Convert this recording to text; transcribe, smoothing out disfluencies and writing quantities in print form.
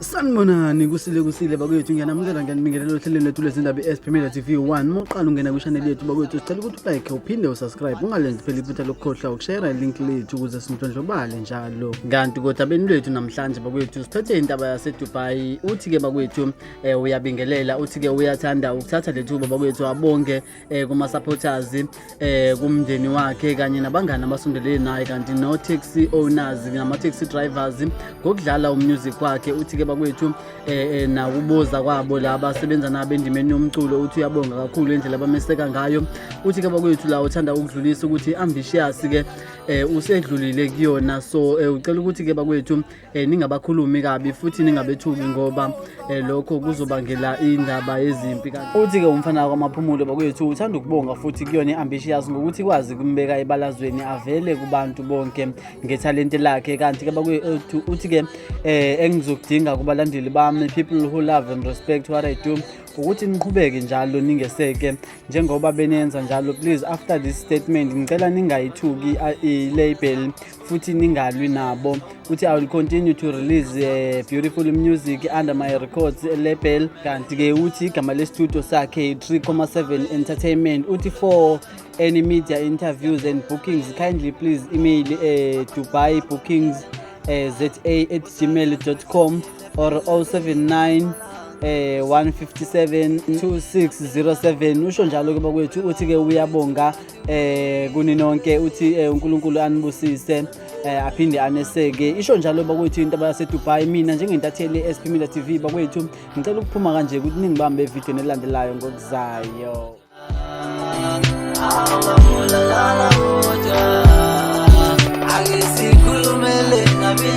Sanibonani, kusile kusile bakwethu. Ngiyanamukela, ngiyanibingelela ohlelweni lwethu lwezindaba i-SP Media TV 1. Uma uqala ungena kwishaneli yethu bakwethu, sicela ukuthi ulike uphinde usubscribe, ungalenzi phela iphutha lokukhohlwa ukushare ilink lethu ukuze sinhlondlobale njalo. Kanti kodabeni lwethu namhlanje bakwethu, siphethe intaba yaseDubai. Uthi-ke bakwethu, uyabingelela, uthi-ke uyathanda ukuthatha lethuba bakwethu abonge kuma-supporters, kumndeni wakhe kanye nabangani abasondelene naye, kanti no-taxi owners nama-taxi drivers ngokudlala umusic wakhe. Uthi-ke bakwethu, nakuboza kwabo la abasebenza nabo endimeni yomculo, uthi uyabonga kakhulu indlela abameseka ngayo. Uthi-ke bakwethu, la uthanda ukudlulisa ukuthi ambitious-ke usedlulile kuyona, so ucela ukuthi-ke bakwethu, ningabakhulumi kabi futhi ningabethuki ngoba lokho kuzobangela indaba yezimpi. Uthi-ke umfana kwaMaphumulo bakwethu, uthanda ukubonga futhi kuyona i-Ambitious ngokuthi ikwazi ukumbeka ebalazweni, avele kubantu bonke ngethalente lakhe. Kanti-ke bakwethu, uthi-ke engizokudinga kubalandeli bami, people who love and respect what I do, ukuthi niqhubeke njalo ningeseke njengoba benenza njalo. Please, after this statement, ngicela ningayithuki i-label futhi ningalwi nabo. Uthi I will continue to release beautiful music under my records label. Kanti-ke uthi igama lestudio sakhe i-3,7 Entertainment. Uthi for any media interviews and bookings, kindly please email Dubai bookings za@gmail.com or 079 157 2607. Usho njalo ke bakwethu, uthi ke uyabonga kuni nonke. Uthi uNkulunkulu anibusise, aphinde aneseke. Isho njalo bakwethu into yaseDubai. Mina njengentatheli SP Media TV bakwethu, ngicela ukuphuma kanje ukuthi ningibambe evidweni elandelayo ngokuzayo. Ake sikhulumele ngabe.